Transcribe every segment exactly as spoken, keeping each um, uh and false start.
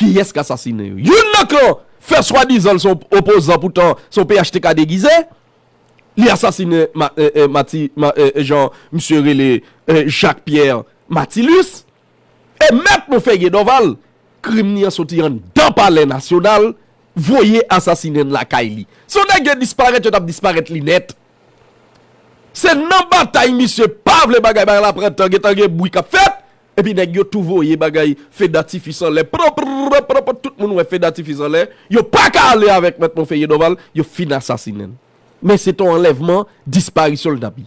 Kiyès k asasinen yo? Youn nan kan fè swadizan l se yon opozan, poutan se yon P H T K degize. Li asasinen Ma- eh, eh, Mati, Ma- eh, eh, jan misye rele, eh, Jacques Pierre Matilus. E Mèt Monferrier Dorval, krim li an soti anndan Palè Nasyonal, voye asasinen l lakay li. Se yon nèg yo disparèt, yo t ap disparèt li nèt. Se nan batay misye pa vle bagay, bagay la pran tan, gentan gen bri k ap fèt, epi nèg yo tou voye bagay, fe datifis anlè, pran, pran, pran, pran, tout moun wè fe datifis anlè, yo pa ka ale avèk Mèt Monferrier Dorval, yo fin asasinen l. Men se t on anlèvman, disparisyon l t ap ye.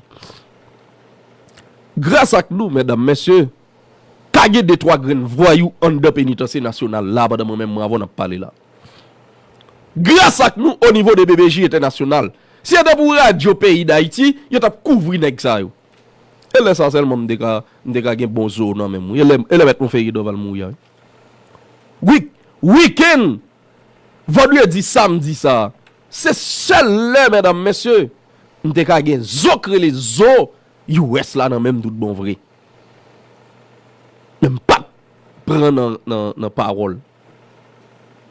Gras ak nou, medam, mesye, ka gen de twa grenn vwayou anndan penitansye nasyonal la pandan mwen menm mwen avè w n ap pale la. Gras ak nou, o nivo de B B J entènasyonal, si se te pou radyo peyi Dayiti, yo t ap kouvri nèg sa yo. E lè sa sèlman m te ka, m te ka gen bon zo nan men m, wi. E lè, e lè Mèt Monferrier Dorval mouri a, wi. Wi, wikenn, vandredi, samdi sa, se sèl lè, medam, mesye, m te ka gen zo k rele zo U S la nan men m tout bon vre. Men m pa t pran nan, nan, nan pawòl.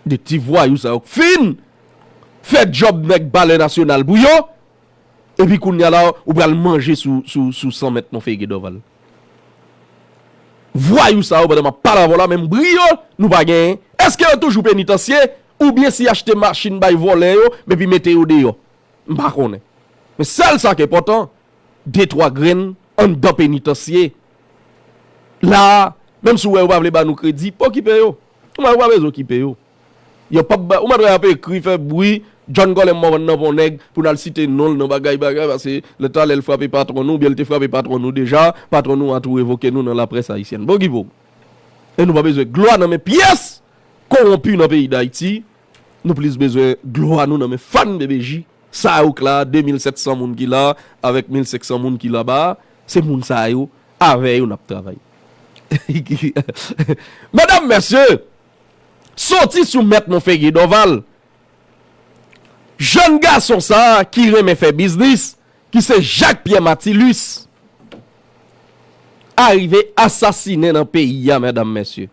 De ti vwayou sa yo k fin fè djòb nèg Palè Nasyonal pou yo, epi kounye a la, ou pral manje sou, sou, sou san Mèt Monferrier Dorval. Vwayou sa yo, pandan m ap pale avè w la, menm bri yo, nou pa genyen. Èske yo toujou penitansye? Oubyen si achte machin bay vòlè yo, epi mete yo deyò? M pa konnen. Men sèl sa k enpòtan, de twa grenn anndan penitansye. La, menm si w wè yo pa vle ba nou kredi, pa okipe yo. Ou pa bezwen okipe yo. Yo p ap ba, ou mèt wè y ap ekri, fè bri, John Colem Morvan nan pon nèg, pou n al site non l nan bagay, bagay, paske lè talè l frape patwon nou, oubyen l te frape patwon nou deja, patwon nou a tou revoke nou nan laprès ayisyèn. Bon, ki bon. E nou pa bezwen glwa nan men pyès kowonpi nan peyi Dayiti. Nou plis bezwen glwa nou nan men fan B B J. Sa yo k la, de mil sèt san moun ki la, avèk mil senk san moun ki laba, se moun sa yo, avè yo n ap travay. Medam, mesye, soti sou Mèt Monferrier Dorval, jèn gason sa a ki renmen fè biznis, ki se Jacques Pierre Matilus, arive asasinen nan peyi a, medam, mesye.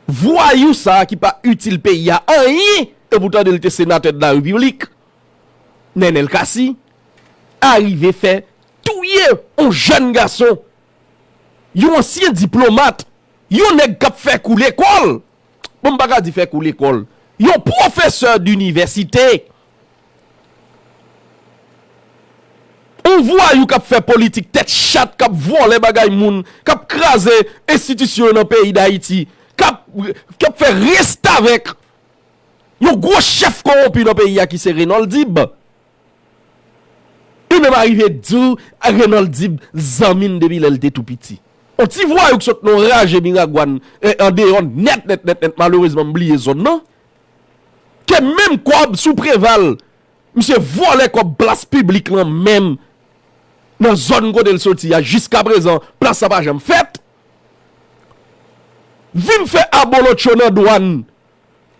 Vwayou sa a ki pa itil peyi a anyen, e poutan li te senatè de la repiblik, Nenel Cassy, arive fè touye yon jèn gason, yon ansyen diplomat, yon nèg k ap fè kou lekòl. Bon, m pa ka di fè kou lekòl. Yon pwofesè dinivèsite. Yon vwayou k ap fè politik tèt chat, k ap vòlè bagay moun, k ap kraze enstitisyon yo nan peyi Dayiti, k ap, k ap fè restavèk yon gwo chèf kowonpi nan peyi a ki se Renold Dib. Li menm arive di w Renold Dib zanmi n depi lè l te tou piti. Yon ti vwayou k sot nan raje Miragwàn, eh, andeyò nèt, nèt, nèt, nèt, malerezman, m bliye zòn nan. Ke menm kòb sou Preval, misye vòlè kòb plas piblik lan menm nan zòn kote l soti a. Jiskaprezan, plas sa pa janm fèt. Vin fè abolotcho nan dwàn.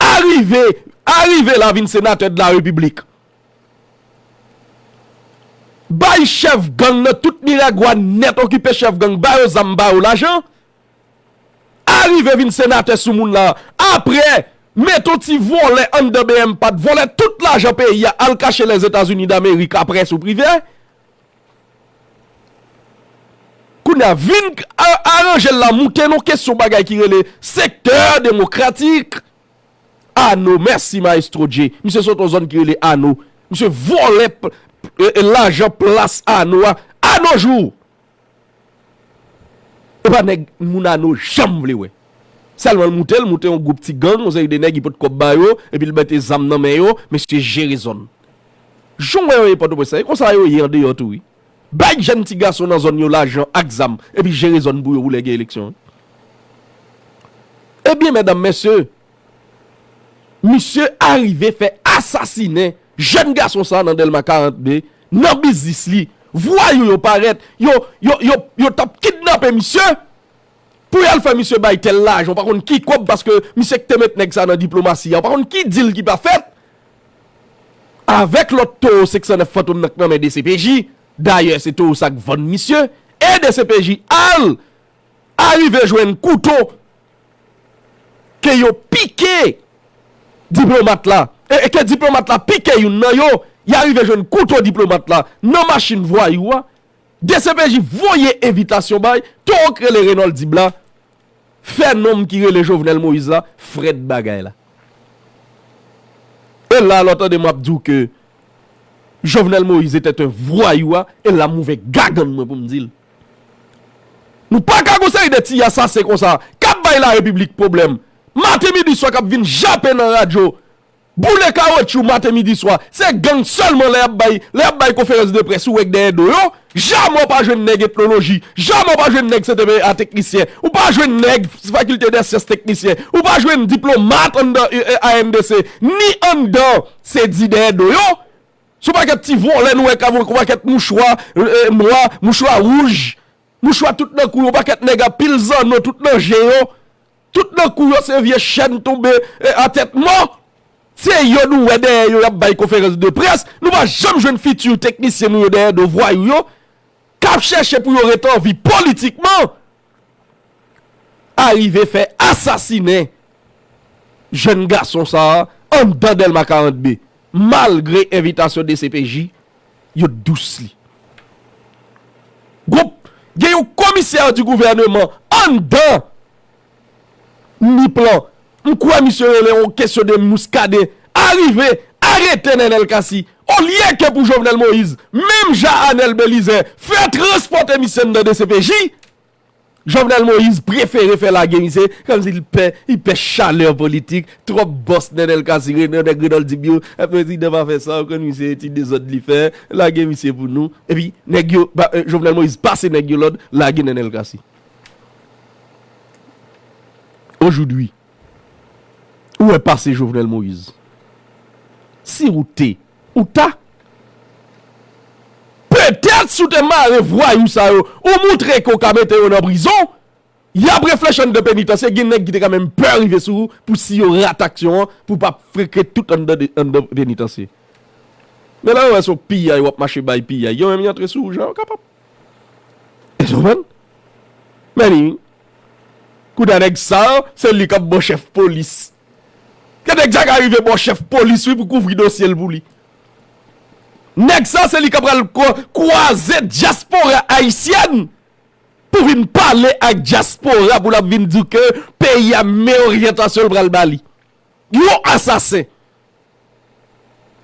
Arive, arive la vin senatè de la repiblik. Bay chèf gang nan tout Miragwàn nèt, okipe chèf gang, ba yo zam, ba yo lajan. Arive vin senatè sou moun la. Apre, met yon ti vòlè anndan B M pat, vòlè tout lajan peyi a, al kache Lèzetazini Damerik apre sou prive. Kounye a, vin a- aranje l la, moute nan kesyon bagay ki rele sektè demokratik. Ano, mèsi Maestro Dje. Misye sot yon zòn ki rele Ano. Misye vòlè p- e- e lajan plas Ano a. Ano jou! E pa nèg moun Ano janm vle wè. Sèlman l moute, l moute yon gwoup ti gang, yon seri de nèg li pot kòb ba yo, epi l mete zam nan men yo, mesye jere zòn. Jan w wè yo ye Pòtoprens la, e konsa yo ye andeyò tou, wi. Bay jèn ti gason nan zòn yo lajan ak zam, epi jere zòn pou yo pou lè gen eleksyon. Ebyen, medam, mesye, misye arive fè asasinen jèn gason sa nan Dèlma karant de, nan biznis li. Vwayou yo parèt, yo, yo, yo, yo t ap kidnape misye pou y al fè misye bay tèl lajan, w pa konn ki kòb, paske misye ki te met nèg sa nan diplomasi a, w pa konn ki dil ki pa fèt avèk lòt towo senk san nèf Fantom nan k nan men D C P J. Dayè, se towo sa k vann misye, e D C P J al arive jwenn kouto ke yo pike diplomat la, e, e ke diplomat la pike youn nan yo, y a rive jwenn kouto diplomat la nan machin vwayou a, D C P J voye envitasyon bay towo k rele Renold Dib la, fè nonm ki rele Jovenel Moïse la frèt bagay la. E la, lè w tande m ap di w ke Jovenel Moïse était un voyou a, e la m ouvè gagann mwen pou m di l. Nou pa ka gon seri de ti asasen konsa k ap bay larepiblik pwoblèm. Maten, midi, swa k ap vin jape nan radyo, boule kawotchou maten, midi, swa. Se gang sèlman lè y ap bay, lè y ap bay konferans de près ou wè k dèyè do yo. Jamè w pa jwenn nèg etnoloji. Jamè w pa jwenn nèg C T P A teknisyen. Ou pa jwenn nèg fakilte dè syans teknisyen. Ou pa jwenn diplomat anndan, e, e, A N D C. Ni anndan se di dèyè do yo. Se yon pakèt ti vòlè nou wè k avèk yon pakèt mouchwa, e, e, nwa, mouchwa wouj, mouchwa tout nan kou yo, yon pakèt nèg a pil zanno tout nan je yo. Tout nan kou yo se vye chèn tonbe, e, atèt mò. Se yo nou wè dèyè yo y ap bay konferans de près. Nou pa janm jwenn fiti teknisyen nou yo dèyè do vwayou yo k ap chèche pou yo ret an vi politikman. Arive fè asasinen jèn gason sa a anndan Dèlma karant B, malgre envitasyon D C P J, yo dous li. Gwoup, gen yon komisè di gouvèneman anndan Niplan, m kwè misye rele yon kesyon de Muscadin, arive arete Nenel Cassy, olye ke pou Jovenel Moïse, menm jan Anel Belizaire, fè transpòte misye anndan D C P J, Jovenel Moïse prefere fè lage misye, kòmsi li pè, li pè chalè politik, twòp bòs Nenel Cassy, Rene, nèg Renold Dib yo, e prezidan pa fè sa, ou konn misye, ti dezòd li fè, lage misye pou nou. Epi, nèg yo, ba, e, Jovenel Moïse pase nèg yo lòd, lage Nenel Cassy. Ojoudwi, ou wè pase Jovenel Moïse. Si ou te, ou ta. Petèt si w te mare vwayou sa yo, ou moutre ke w ka mete yo nan prizon, y ap reflechi anndan penitansye, gen nèg ki te ka menm pè rive sou ou pou si yo rat aksyon an, pou w pa freke tout anndan de, anndan penitansye. Men lè yo wè se yon piyay w ap mache bay piyay, yo menm y antre sou ou jan yo kapab. Èske w konprann? Men li, kounye a nèg sa yo, se li k ap bò chèf polis. Gen nèg sa ka rive bò chèf polis, wi, pou kouvri dosye l pou li. Nèg sa, se li k ap pral kwa-, kwaze dyaspora ayisyèn pou vin pale ak dyaspora, pou l ap vin di ke peyi a men oryantasyon l pral ba li. Yon asasen.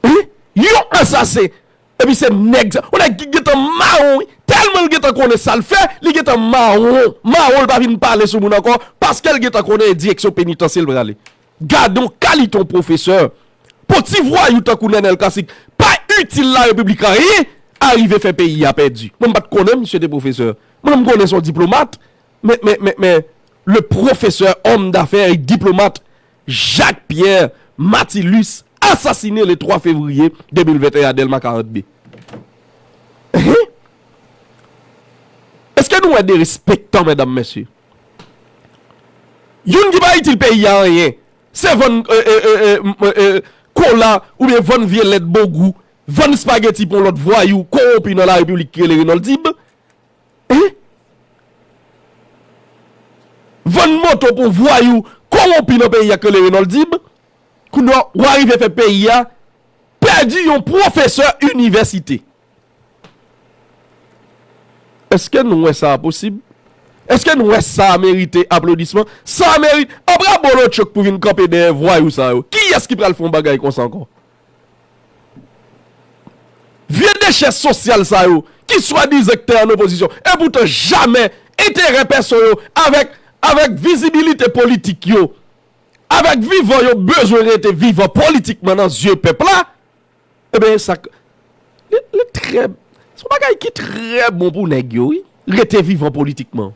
Wi, yon asasen. Epi se nèg sa, yon nèg ki gentan mawon, wi. Tèlman l gentan konnen sa l fè, li gentan mawon. Mawon, l pa vin pale sou moun ankò, paske l gentan konnen e direksyon penitansye l prale. Gade yon kalite yon pwofesè. Pou ti vwayou tankou Nenel Cassy k pa itil larepiblik anyen, arive fè peyi a pèdi. Mwen, m pa t konnen misye te pwofesè. Mwen, m konnen se yon diplomat. Men, men, men, men, le professeur, homme d'affaires et diplomate Jacques Pierre Matilus, assassiné le trois février deux mille vingt et un à Delma quarante B. Hein? Èske nou wè derespektan, medam, mesye? Youn ki pa itil peyi a anyen, se vann, e, e, e, e, m, e, e, kola oubyen vann vye lèt bongou, vann espageti pou yon lòt vwayou kowonpi nan larepiblik ki rele Renold Dib. Hein? Vann moto pou vwayou kowonpi nan peyi a k rele Renold Dib. Kounye a, w arive fè peyi a pèdi yon pwofesè inivèsite. Èske nou wè sa posib? Èske nou wè sa merite aplodisman? Sa merite, apre abolotcho k pou vin kanpe dèyè vwayou sa yo, kiyès ki pral fè yon bagay konsa ankò? Vye dechè sosyal sa yo, ki swadizan k te an opozisyon, epoutan jamè enterè pèsonèl yo, avèk, avèk vizibilite politik yo, avèk vivan yo bezwen rete vivan politikman nan zye pèp la, ebyen, sa k-, li, li trè, se yon bagay ki trè bon pou nèg yo, wi, rete vivan politikman.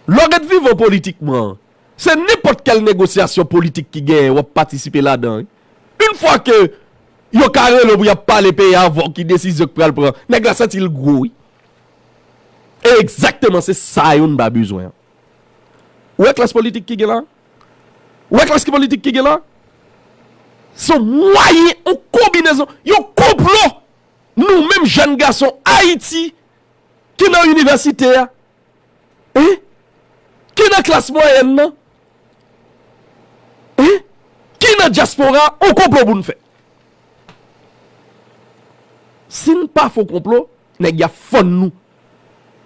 Lè w ret vivan politikman, se nenpòt kèl negosyasyon politik ki genyen, w ap patisipe ladan, wi. Yon fwa ke yo ka rele w pou y ap pale peyi a avè w, ki desizyon k pral pran, nèg la santi l gwo, wi. E egzakteman se sa yo n pa bezwen an. Ou wè klas politik ki gen la? Ou wè klas ki politik ki gen la? Se yon mwayen, yon konbinezon, yon konplo. Nou menm jèn gason Ayiti ki nan inivèsite a, hein? Ki nan klas mwayèn nan, nan dyaspora, on konplo pou n fè. Si n pa fè on konplo, nèg y ap fann nou.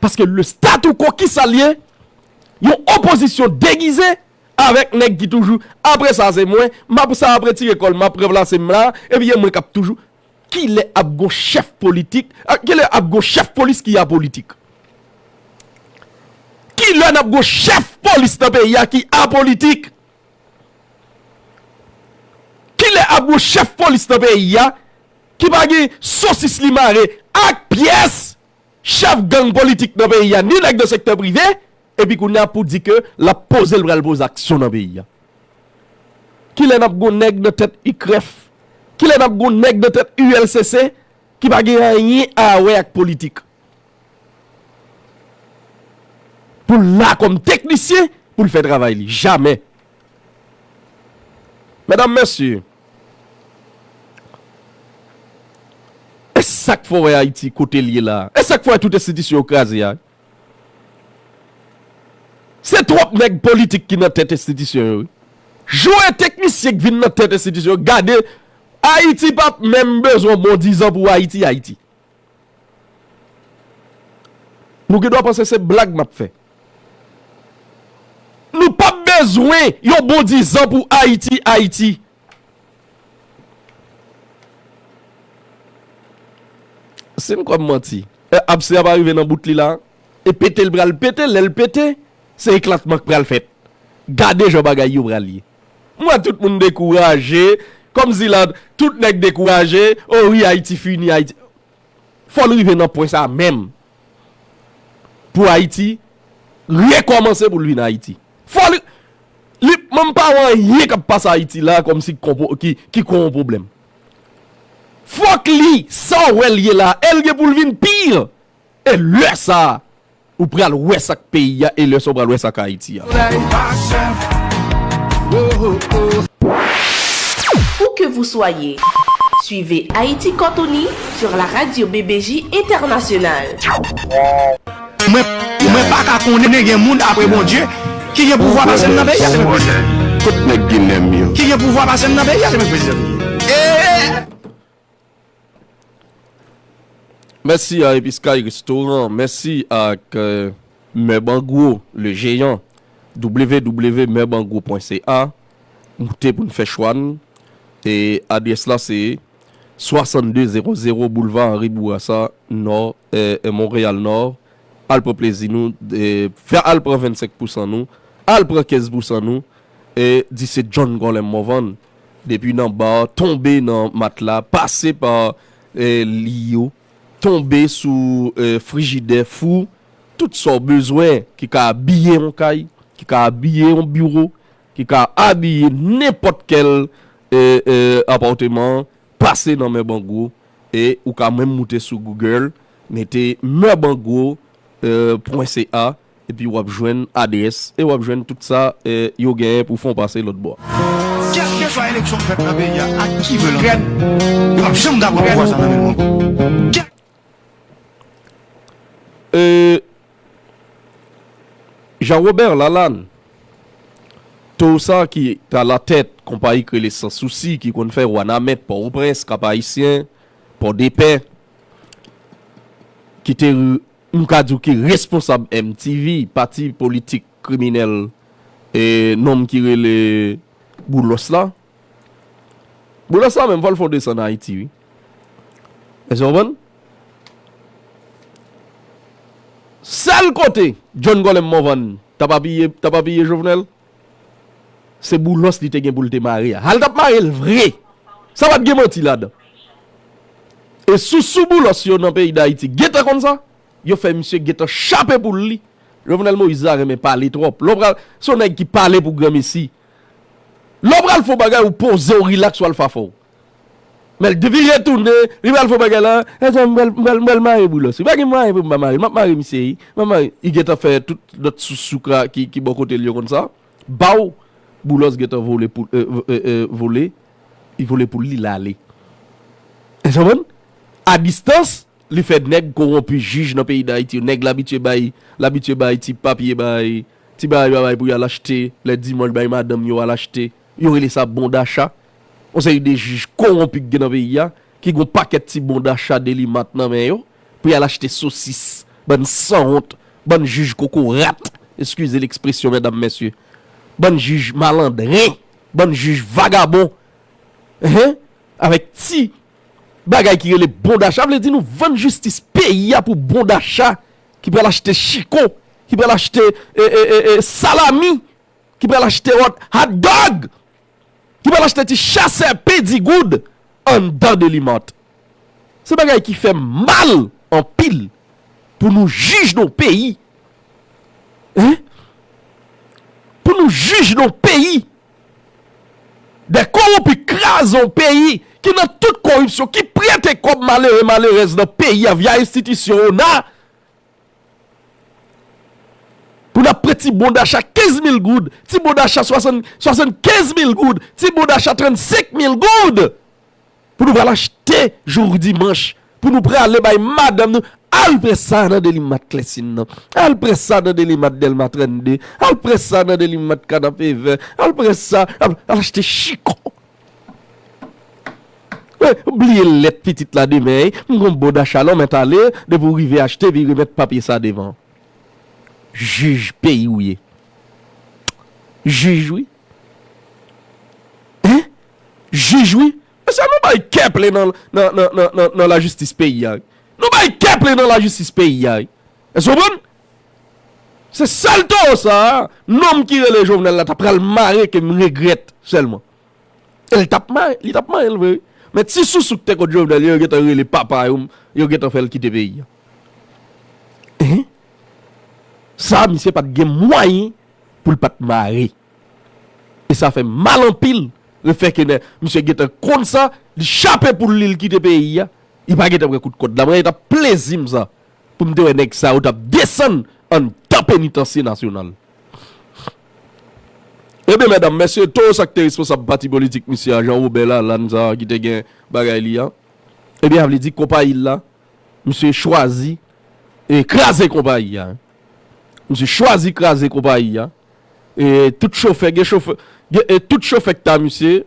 Paske le statu quo, kisa l ye? Yon opozisyon degize avèk nèg ki toujou, apre sa se mwen, m ap sa ap retire kò l, m ap ranplase m la, epi e mwen k ap toujou. Kilè ap gon chèf politik, a, kilè ap gon chèf polis ki apolitik? Kilè n ap gon chèf polis nan peyi a ki apolitik? Kilè ap gon chèf polis nan peyi a ki pa gen sosis li mare ak pyès chèf gang politik nan peyi a, ni nèg nan sektè prive, epi kounye a pou di ke l ap poze, l pral poze aksyon nan peyi a? Kilè n ap gon nèg nan tèt I C R E F? Kilè n ap gon nèg nan tèt U L C C ki pa gen anyen a wè ak politik? Pou l la kòm teknisyen, pou l fè travay li. Jamè. Medam, mesye, e sa k fè w wè Ayiti kote l ye la a? E sa k fè w wè tout enstitisyon yo kraze a? Se twòp nèg politik ki nan tèt enstitisyon yo, wi. Jwe teknisyen k vin nan tèt enstitisyon yo, gade, Ayiti p ap menm bezwen bon dizan pou Ayiti, Ayiti. Nou gen dwa panse se blag m ap fè. Nou p ap bezwen yon bon dizan pou Ayiti, Ayiti. Si n kwè m manti, e, abse a pa rive nan bout li la, e pete l pral pete, lè l pete, se eklatman k pral fèt. Gade jan bagay yo pral ye. M wè tout moun dekouraje, kòmsi la, tout nèg dekouraje, o wi, Ayiti fini, Ayiti. Fò l rive nan pwen sa menm. Pou Ayiti rekòmanse pou l vin Ayiti. Fò li, li, m pa wè anyen k ap pase Ayiti la kòmsi ki, ki, ki kon yon pwoblèm. Fòk li, sa w wè l ye la, e l gen pou l vin pi. E lè sa a, ou pral wè sa k peyi a, e lè sa w pral wè sa k Ayiti a. Où que vous soyez, suivez Haïti Cortoni sur la radio B B J Internationale. Mwen, mwen pa ka konnen gen moun apre Bondye ki gen pouvwa pase m nan peyi a, se mwen prezidè. Kot nèg Ginen yo? Ki gen pouvwa pase m nan peyi a, se mwen prezidè. E Mèsi a Episky Restaurant, mèsi ak, euh, Meubles en Gros, le géant, w w w meubles en gros point c a. Moute pou n fè chwa n. E adrès la se swasannde zewo zewo Boulevard Henri Bourassa, Nò, eh, eh, Montréal Nord. Al pran plezi nou, eh, fè, al pran vennsenk pousan nou, al pran kenz pousan nou, e di se John Colem Morvan. Depi nan ba, tonbe nan matla, pase pa, eh, li yo, tonbe sou, eh, frijidè, fou, tout sa w bezwen ki ka abiye yon kay, ki ka abiye yon biwo, ki ka abiye nenpòt kèl, eh, eh, apatman, pase nan Meubles en Gros, e ou ka menm moute sou Google, mete meubles en gros, eh, point c a, epi w ap jwenn adrès, e w ap jwenn tout sa, eh, yo genyen pou fè w pase lòt bò a. Kèlkeswa eleksyon k fèt nan peyi a, ak ki vle l antre, yo p ap janm dakò pouvwa sa nan men l. E Jean Robert Lalanne, toro sa ki t alatèt konpayi k rele Sans Souci, ki konn fè Wanament, Pòtoprens, Kap Ayisyen, Pòdepè, ki te, m ka di w, ki responsab M T V, pati politik kriminèl, e nonm ki rele Boulos la. Boulos la menm, fò l fè yon desann Ayiti, wi. Èske w konprann? Sèl kote John Colem Morvan t ap apiye, t ap apiye Jovenel, se Boulos li te gen pou l te mare a. Al t ap mare l vre. Sa pa t gen manti ladan. E sousou Boulos yo nan peyi Dayiti gentan konn sa. Yo fè misye gentan chape poul li. Jovenel Moïse la renmen pale twòp. Lè w pral, se yon nèg ki pale pou granmesi. Lè w pral fè yon bagay, ou poze, w rilaks, w al fafò w. Men l vire tounen, li pral fè yon bagay la, e sa m pral, m pral, m pral mare Boulos. Li pa gen mwayen pou m pa mare l. M ap mare misye, wi. M ap mare. Li gentan fè tout lòt sousou ki, ki bò kote l yo konn sa. Baw, Boulos gentan vole pou, e, e, e, vole. Li vole poul li, l ale. Èske w konprann? A distans, li fè nèg kowonpi, jij nan peyi Dayiti yo, nèg l abitye bay, l abitye bay ti papye, bay ti bagay, bagay pou y al achte, lè dimanch bay madanm yo al achte. Yo rele sa bon dacha. Yon seri de jij kowonpi ki gen nan peyi a, ki gen yon pakèt ti bon dacha Delimat nan men yo, pou y al achte sosis, bann sanwont, bann jij kokorat, eskize lekspresyon, medam, mesye, bann jij malandren, bann jij vagabon, hein, avèk ti bagay ki rele bon dacha, vle di nou vann jistis peyi a pou bon dacha, ki pral achte chiko, ki pral achte, e, e, e, e, salami, ki pral achte hot, hot dog, ki pral achte ti chasè pedigoud anndan Delimat. Se bagay ki fè m mal anpil pou nou jij nan peyi. Hein? Pou nou jij nan peyi. De kowonpi kraze yon peyi ki nan tout koripsyon, ki prete kòb malere, malerèz nan peyi a via enstitisyon ona. Pou n ap pran ti bon dacha kenz mil goud, ti bon dacha swasann, swasann kenz mil goud, ti bon dacha trannsenk mil goud. Pou nou pral achte jou dimanch, pou nou prale bay madanm nou. Al pran sa nan Delimat Klèsin nan. Al pran sa nan Delimat Dèlma trannde. Al pran sa nan Delimat Kanapevè. Al pran sa, al, al achte chiko. Wi, bliye lèt pitit la demen, wi. M gon bon dacha la, mèt ale, depi w rive achte, epi remèt papye sa devan. Jij peyi w ye. Jij, wi. Hein? Jij, wi. Mesye, nou bay kè plen nan, nan, nan, nan, nan, nan lajistis peyi a, wi. Nou bay kè plen nan lajistis peyi a, wi. Èske w konprann? Se sèl towo sa a, nonm ki rele Jovenel la, ta pral mare ke m regrèt sèlman. E l t ap mare, li t ap mare l vre, wi. Men ti sousou ki te kont Jovenel yo, yo gentan rele papa yo, yo gentan fè l kite peyi a. Hein? Sa, misye pa t gen mwayen pou l pa t mare. E sa fè m mal anpil, lefètke misye gentan konn sa, li chape poul li, l kite peyi a, li pa gentan pran kout kòd la. Mwen, t ap plezi m sa, pou m te wè nèg sa yo t ap desann anndan penitansye nasyonal. Ebyen, medam, mesye, towo sa k te responsab pati politik misye a, Jean Robert Lalanne sa a, ki te gen bagay li a, ebyen, sa vle di konpayi l la, misye chwazi, e, kraze konpayi a. Misye chwazi kraze konpayi a. E tout chofè, gen chofè, gen, e tout chofè ki ta misye,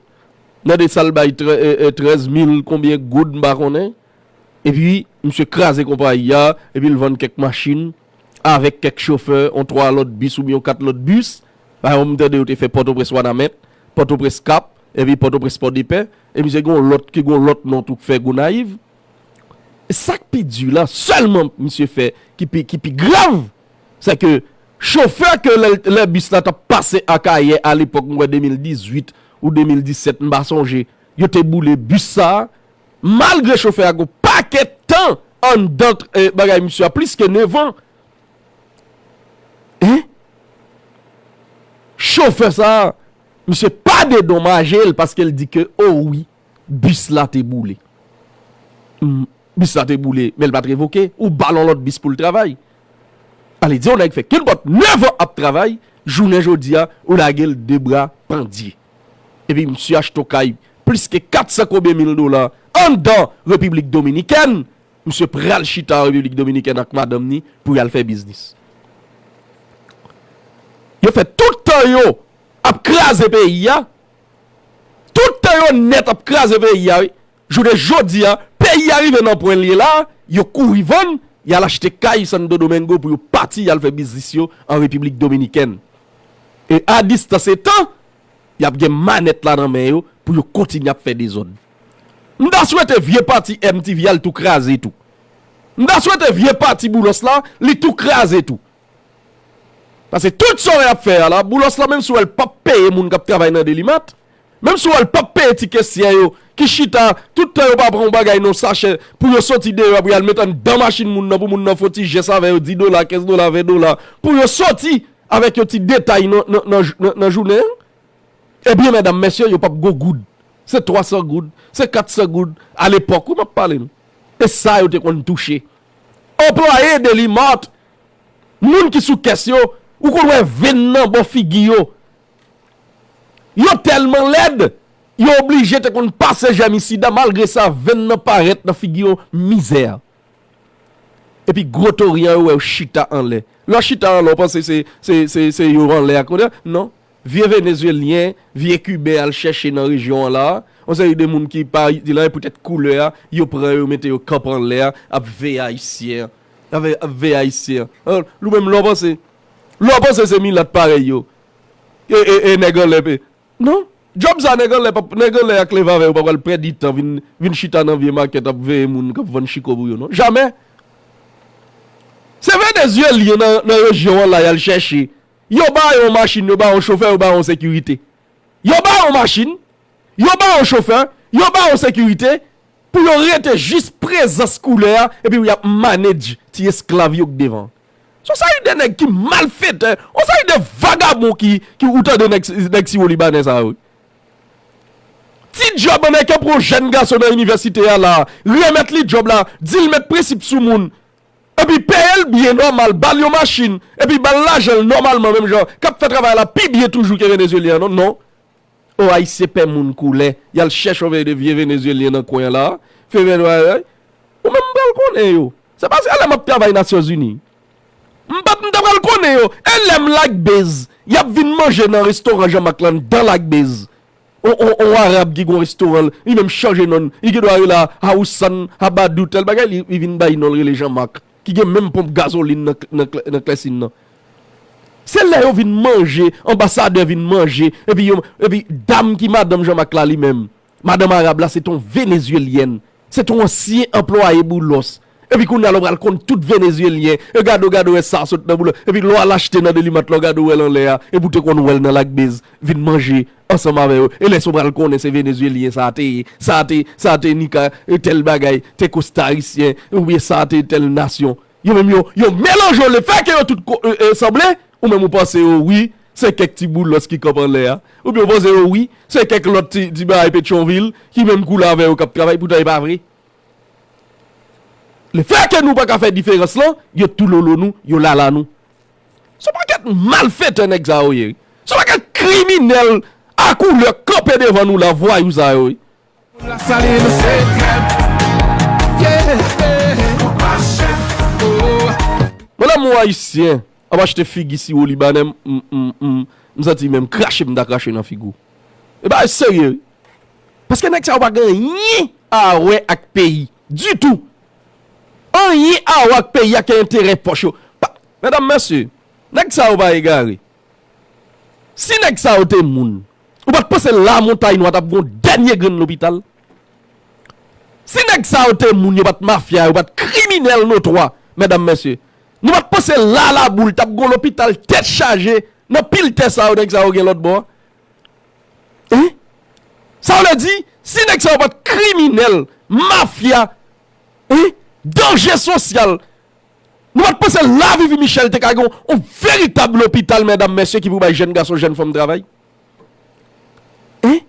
nan de sa l bay trè-, e, e, trèz mil konbyen goud, m pa konnen. Epi, misye kraze konpayi a, epi l vann kèk machin, avèk kèk chofè, yon twa lòt bis oubyen yon kat lòt bis. Pa egzanp, m tande yo te fè Pòtoprens Wanament, Pòtoprens Kap, epi Pòtoprens Pòdepè, e misye gen yon lòt ki gen yon lòt non tou k fè Gonayiv. E sa k pi di la, sèlman misye fè, ki pi, ki pi grav, se ke chofè ke lè, lè bis la t ap pase Akayè alepòk, m kwè de mil dizuit ou de mil disèt, m pa sonje, yo te boule bis sa a, malgre chofè a gen yon pakèt tan anndan, eh, bagay misye a, plis ke nèf an. Hein? Chofè sa a, misye pa dedomaje l paske l di ke, o wi, bis la te boule. Hmm, bis la te boule, men l pa t revoke, ou ba l yon lòt bis pou l travay. Ale di yon nèg fè kenpòt nèf an ap travay, jounen jodi a, ou lage l de bra pandye. Epi misye achte yon kay plis ke kat san konbyen mil dola anndan Repiblik Dominikèn, misye pral chita an Repiblik Dominikèn ak madanm ni pou y al fè biznis. Yo fè tout tan yo ap kraze peyi a, tout tan yo nèt ap kraze peyi a, wi. Jounen jodi a, peyi a rive nan pwen l ye la, yo kouri vann, y al achte kay Santo Domingo pou yo pati, y al fè biznis yo an Repiblik Dominikèn. E a distans etan, y ap gen manèt la nan men yo pou yo kontinye ap fè dezòd. M ta swete vye pati M T V a, l tou kraze tou. M ta swete vye pati Boulos la, li tou kraze tou. Paske tout sa w wè y ap fè a la, Boulos la, menm si w wè l p ap peye moun k ap travay nan Delimat, menm si w wè l p ap peye ti kesyè yo, ki chita, tout tan yo pa pran yon bagay nan sachè, pou yo soti deyò, pou y al met anndan machin moun nan, pou moun nan fè yon ti jès avè yo, dis dola, kenz dola, ven dola, pou yo soti avèk yon ti detay nan, nan, nan, nan, nan jounen an. Ebyen, medam, mesye, yo p ap gon goud. Se twa san goud, se kat san goud, alepòk, wi, m ap pale nou. E sa yo te konn touche. Anplwaye Delimat, moun ki sou kès yo, ou konn wè venn nan bò figi yo. Yo tèlman lèd, yo oblije te konn pase jèmisida, malgre sa, venn nan parèt nan figi yo, mizè. Epi gwo tori an yo wè yo chita anlè. Lè w chita anlè, w panse se, se, se, se yo anlè a kounye a? Non. Vye Venezyelyen, vye Kiben al chèche nan rejyon an la, Yon seri de moun ki pa itil anyen, poutèt koulè a, yo pran yo, mete yo kanpe anlè a, ap veye Ayisyen an. Ap veye, ap veye Ayisyen an. Alò, ou menm, lè w panse, lè w panse se milat parèy yo, e, e, e nèg anlè pe. Non. Djòb sa, nèg anlè p ap, nèg anlè ak leve avè yo pa pral pèdi tan vin, vin chita nan vye makèt ap veye moun k ap vann chiko pou yo, non. Jamè. Se Venezyelyen nan, nan rejyon an la y al chèche. Yo ba yo yon machin, yo ba yo yon chofè, yo ba yo yon sekirite. Yo ba yo yon machin, yo ba yo yon chofè, yo ba yo yon sekirite, pou yo rete jis prezans koulè a, epi y ap manage ti esklav yo k devan. Se yon seri de nèg ki malfetè, yon seri de vagabon ki, ki ou tande nèg, nèg siwo libanè sa yo. Ti djòb Ameriken pran yon jèn gason nan inivèsite a la, remèt li djòb la, di l met prensip sou moun, epi peye l byen nòmal, ba l yon machin, epi ba l lajan l nòmalman menm jan, k ap fè travay la pi byen toujou ke Venezyelyen an, non, non. O, Ayisyen pè moun koulè, y al chèche yon vye Venezyelyen nan kwen an la, fè vye, ou menm m pral konnen yo. Se paske lè m ap travay Nasyonzini, m pa t, m ta pral konnen yo. E lè m Lac Baze, y ap vin manje nan restoran Jean Marc la anndan Lac Baze. On, on, on Arab ki gon restoran, li menm chanje non l, li gen dwa rele a Hausan, Habadou, tèl bagay, li, li vin bay non l rele Jean Marc, ki gen menm ponp gazolin nan, nan, nan Klèsin nan. Se lè yo vin manje, anbasadè vin manje, epi yo, epi dam ki madanm Jean Marc la li menm, madanm Arab la se t on Venezyelyèn, se t on ansyen anplwaye Boulos. Epi kounye a lè w pral konn tout Venezyelyen, e gade w, gade w wè sa sot nan Boulos. Epi lè w al achte nan Delimat la, w gade w wè l anlè a, epi w te konn wè l nan Lac Baze, vin manje ansanm avè yo. E lè sa w pral konnen se Venezyelyen sa te ye, sa te, sa te Nika, e tèl bagay, te Kostarisyen, oubyen sa te tèl nasyon. Yo menm yo, yo melanje yo, lefètke yo tout ko-, e, e, sanble, ou menm ou panse yo, wi, se kèk ti Boulos ki kanpe anlè a. Oubyen ou panse yo, wi, se kèk lòt ti, ti bagay Petyonvil ki menm koulè avè yo k ap travay, poutan e pa vre. Lefètke nou pa ka fè diferans lan, yo toulolo nou, yo lala nou. Se yon pakèt malfetè nèg sa yo ye, wi. Se yon pakèt kriminèl a koulè kanpe devan nou la, vwayou sa yo, wi. Mwen, lè m wè Ayisyen ap achte figi siwo libanè, m, m, m, m, m santi menm krache m ta krache nan figi w. E bagay serye, wi. Paske nèg sa yo pa gen anyen a wè ak peyi. Ditou. Anyen a wè ak peyi a ke enterè pòch yo. Pa, medam, mesye, nèg sa yo pa egare. Si nèg sa yo te moun, ou pa t panse Lamontay Nwa t ap gen yon dènye grenn lopital? Si nèg sa yo te moun, yo pa t mafya, yo pa t kriminèl notwa, medam, mesye, nou pa t panse la Laboul t ap gen yon lopital tèt chaje nan pil tè sa yo, nèg sa yo gen lòt bò a? Hein? Sa vle di, si nèg sa yo pa t kriminèl, mafya, hein, danje sosyal, nou pa t panse la Vivi Michel te ka gen yon veritab lopital, medam, mesye, ki pou bay jèn gason, jèn fanm travay? Hein?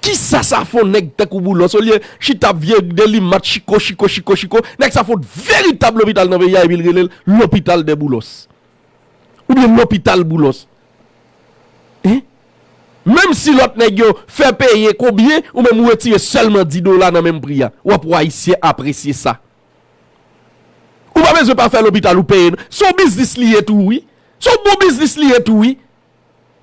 Kisa sa fè yon nèg tankou Boulos, olye chita ap vye Delimat, chiko, chiko, chiko, chiko, nèg sa fè yon veritab lopital nan peyi a, epi l rele l lopital dè Boulos. Oubyen lopital Boulos. Hein? Menm si lòt nèg yo fè peye konbyen, ou menm ou retire sèlman dis dola nan menm pri a. W ap wè Ayisyen apresye sa. Ou pa bezwen pa fè lopital ou peye, non. Se yon biznis li ye tou, wi. Se yon bon biznis li ye tou, wi.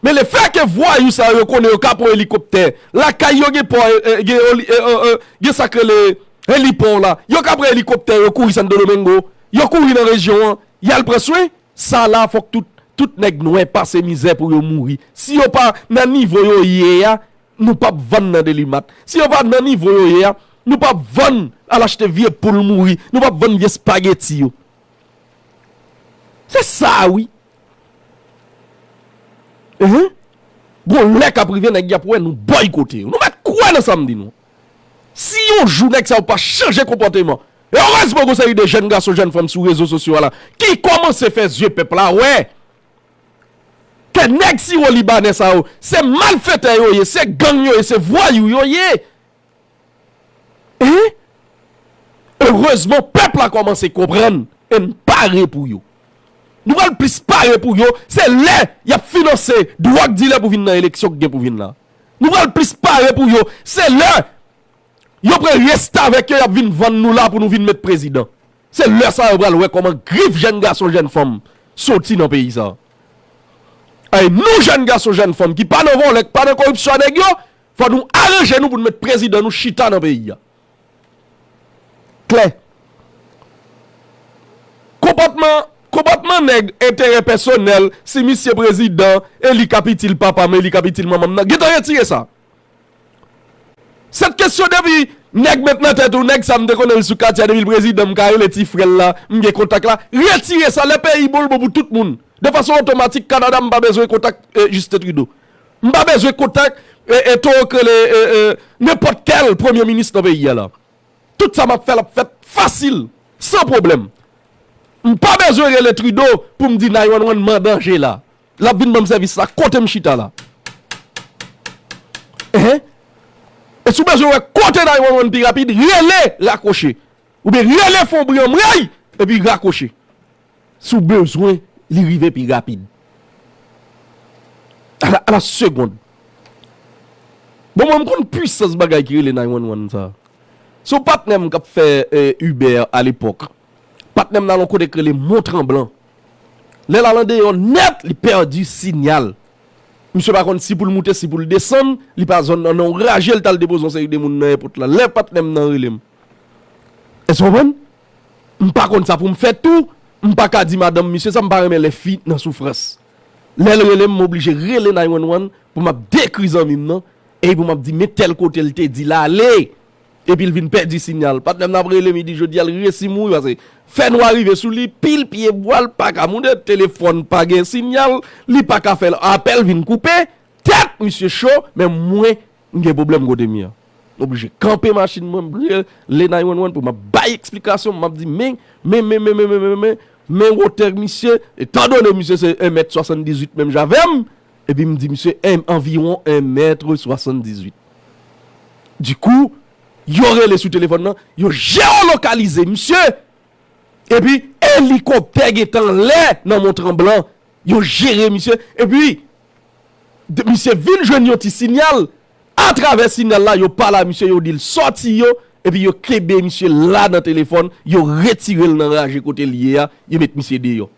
Men lefètke vwayou sa yo konnen yo ka pran elikoptè, lakay yo gen pò, e, e, gen oli-, e, e, e, gen sa k rele elipò la, yo ka pran elikoptè, yo kouri Santo Domingo, yo kouri nan rejyon an, y al pran swen. Sa la, fòk tout, tout nèg nwè pase mizè pou yo mouri. Si yo pa nan nivo yo ye a, nou p ap vann nan Delimat. Si yo pa nan nivo yo ye a, nou p ap vann al achte vye poul mouri. Nou p ap vann vye espageti yo. Se sa, wi. Hein? Gon lè k ap rive, nèg y ap wè nou bòykote yo. Nou mèt kwè nan sa m di nou. Si yon jou nèg sa yo pa chanje konpòteman, e erezman gon seri de jèn gason, jèn fanm sou rezo sosyo a la, ki kòmanse fè zye pèp la wè ke nèg siwo libanè sa yo, se malfetè yo ye, se gang yo ye, se vwayou yo ye. Hein? Erezman, pèp la kòmanse konprann e n pare pou yo. Nou pral plis pare pou yo, se lè y ap finanse dwòg dilè pou vin nan eleksyon k gen pou vin la. Nou pral plis pare pou yo, se lè yo pran restavèk yo, y ap vin vann nou la pou nou vin met prezidan. Se lè sa yo pral wè kòman grif jèn gason, jèn fanm soti nan peyi sa. Ay, nou jèn gason, jèn fanm ki pa nan vòlè, ki pa nan koripsyon a nèg yo, Fò nou aranje nou pou n met prezidan nou chita nan peyi a. Klè. Konpòtman, konpòtman nèg enterè pèsonèl, si misye prezidan, e li k ap itil papa m, e li k ap itil manman m nan, gentan retire sa. Sèt kesyon depi nèg met nan tèt ou, nèg sa m te konnen l sou katye a, depi l prezidan, m ka rele ti frè l la, m gen kontak la. Retire sa, lè peyi bon, l bon pou tout moun. De fason otomatik, Kanada, m pa bezwen kontak, eh, Justin Trudeau. M pa bezwen kontak, eh, eh, toro k rele, eh, eh, nenpòt kèl premye minis nan peyi a la. Tout sa m ap fè, l ap fèt fasil, san pwoblèm. M pa bezwen rele Trudeau pou m di nine one one m an danje la. L ap vin ban m sèvis la kote m chita la. Enhen. E si w bezwen wè kote nine one one pi rapid, rele rakwoche. Oubyen rele fon bri anmwey, epi rakwoche. Si w bezwen li rive pi rapid. A la, a la segonn. Bon, mwen, m konn pwisans bagay ki rele nine one one sa. Se yon patnè m k ap fè, eh, Uber alepòk. Patnè m nan yon kote k rele Mont Tremblant. Lè l al andeyò nèt, li pèdi sinyal. Misye pa konn si pou l moute, si pou l desann, li pa zòn nan, nan yon raje, l t al depoze yon seri de moun nan èpòt la. Lè patnè m nan rele m. Èske w konprann? M pa konn sa pou m fè tou, m pa ka di madanm misye sa, m pa renmen lè fi nan soufrans. Lè l rele m, m oblije rele nine one one pou m ap dekri zanmi m nan, e pou m ap di, men tèl kote l te di l ale, epi l vin pèdi sinyal. Patnè m nan ap rele m, li di jodi a l resi mouri, paske fènwa rive sou li, pil pye bwa, l pa ka moute, telefòn pa gen sinyal, li pa ka fè apèl, vin koupe, tèt misye cho, men mwen, m gen pwoblèm kote m ye a. M oblije kanpe machin mwen, m rele nine one one pou m ap bay eksplikasyon, m ap di, men, men, men, men wotè misye, etandone misye se en mèt swasanndizuit menm jan avè m, epi m di misye en, anviwon en mèt swasanndizuit. Dikou, yo rele sou telefòn nan, yo jewolokalize misye, epi elikoptè gentan anlè nan Mont Tremblant, yo jere misye, epi de, misye vin jwenn yon ti sinyal. Atravè sinyal la, yo pale a misye, yo di l sòti yo, epi yo kenbe misye la nan telefòn, yo retire l nan raje kote l ye a, yo met misye deyò.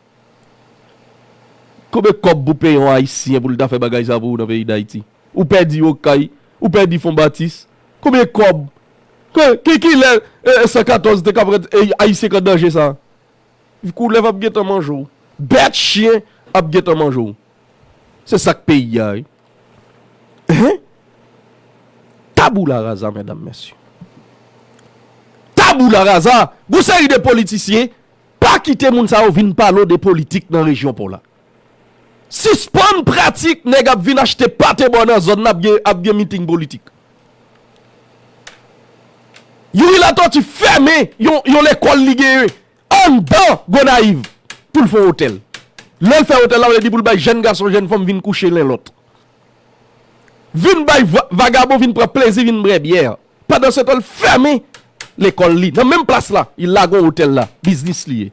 Konbyen kòb pou peye yon Ayisyen pou l ta fè bagay sa pou ou nan peyi Dayiti? Ou pèdi Okay, ou pèdi Fon Batis. Konbyen kòb? Ki, ki, kilè, eh, san katòz te ka pran, eh, Ayisyen k an danje sa? Koulèv ap gentan manje w. Bèt chen ap gentan manje w. Se sa k peyi a, wi. Hein? Tabula rasa, medam, mesye. Tabula rasa, gon seri de politisyen, pa kite moun sa yo vin pale w de politik nan rejyon pa w la. Sispann pratik nèg ap vin achte pate bò nan zòn nan ap gen, ap gen miting politik. Youri Latortue fèmen yon, yon lekòl li genyen anndan Gonayiv pou l fè yon otèl. Lè l fè otèl la, vle di pou l bay jèn gason, jèn fanm vin kouche len lòt. Vin bay va-, vagabon vin pran plezi, vin bwè byè. Pandansetan, l fèmen lekòl li. Nan menm plas la, li lage yon otèl la. Biznis li ye.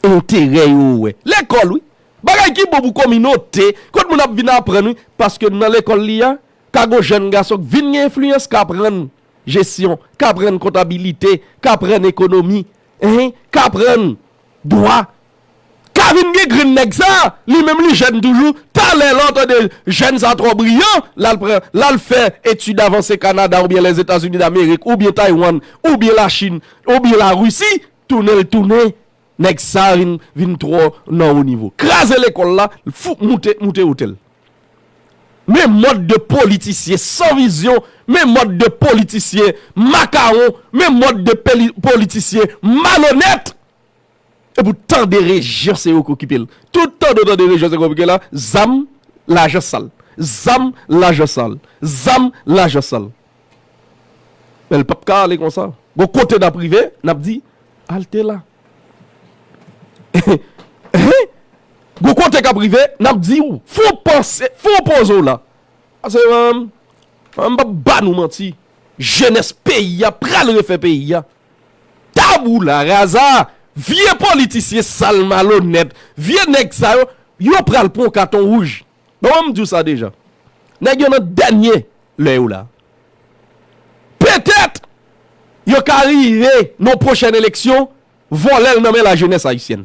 Enterè yo wè. Lekòl, wi. Bagay ki bon pou kominote. Kot moun ap vin aprann, wi. Paske nan lekòl li a, ka gon jèn gason k vin gen enfliyans, ka aprann jesyon, ka aprann kontabilite, ka aprann ekonomi, hein, ka aprann dwa. Ka vin gen grenn nèg sa, li menm li jèn toujou, talè lè w tande jèn sa twò briyan, l al pran, l al fè etid avanse Kanada oubyen Lèzetazini Damerik, oubyen Taiwan, oubyen Lachin, oubyen Larisi, tounen l tounen, nèg sa vin, vin twò nan wo nivo. Kraze lekòl la, fou, moute, moute otèl. Men mòd de politisyen san vizyon, men mòd de politisyen makawon, men mòd de peli-, politisyen malonèt. Epi w tande rejyon se yo k okipe l. Tout tande w tande rejyon se yo k okipe la, zam, lajan sal. Zam, lajan sal. Zam, lajan sal. Men l p ap ka ale konsa. Gon kote n ap rive, n ap di, al te la. Gon kote k ap rive, n ap di w, fò w panse, fò w poze w la. Pase, m p ap ba nou manti. Jenès peyi a pral refè peyi a. Tabula rasa, vye politisyen sal malonèt, vye nèg sa yo, yo pral pran yon katon wouj. Bon, m di w sa deja. Nèg yo nan dènye lè yo la. Petèt, yo ka rive nan pwochèn eleksyon, vòlè l nan men lajenès ayisyèn.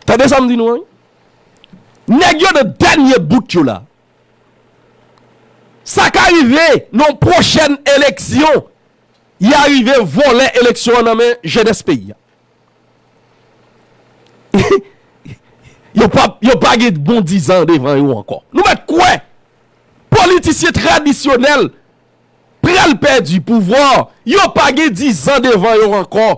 Tande sa m di nou an, wi. Nèg yo nan dènye bout yo la. Sa ka rive nan pwochèn eleksyon, y a rive vòlè eleksyon an nan men jenès peyi a. Yo pa, yo pa gen bon dizan devan yo ankò. Nou mèt kwè politisyen tradisyonèl pral pèdi pouvwa, yo pa gen dizan devan yo ankò.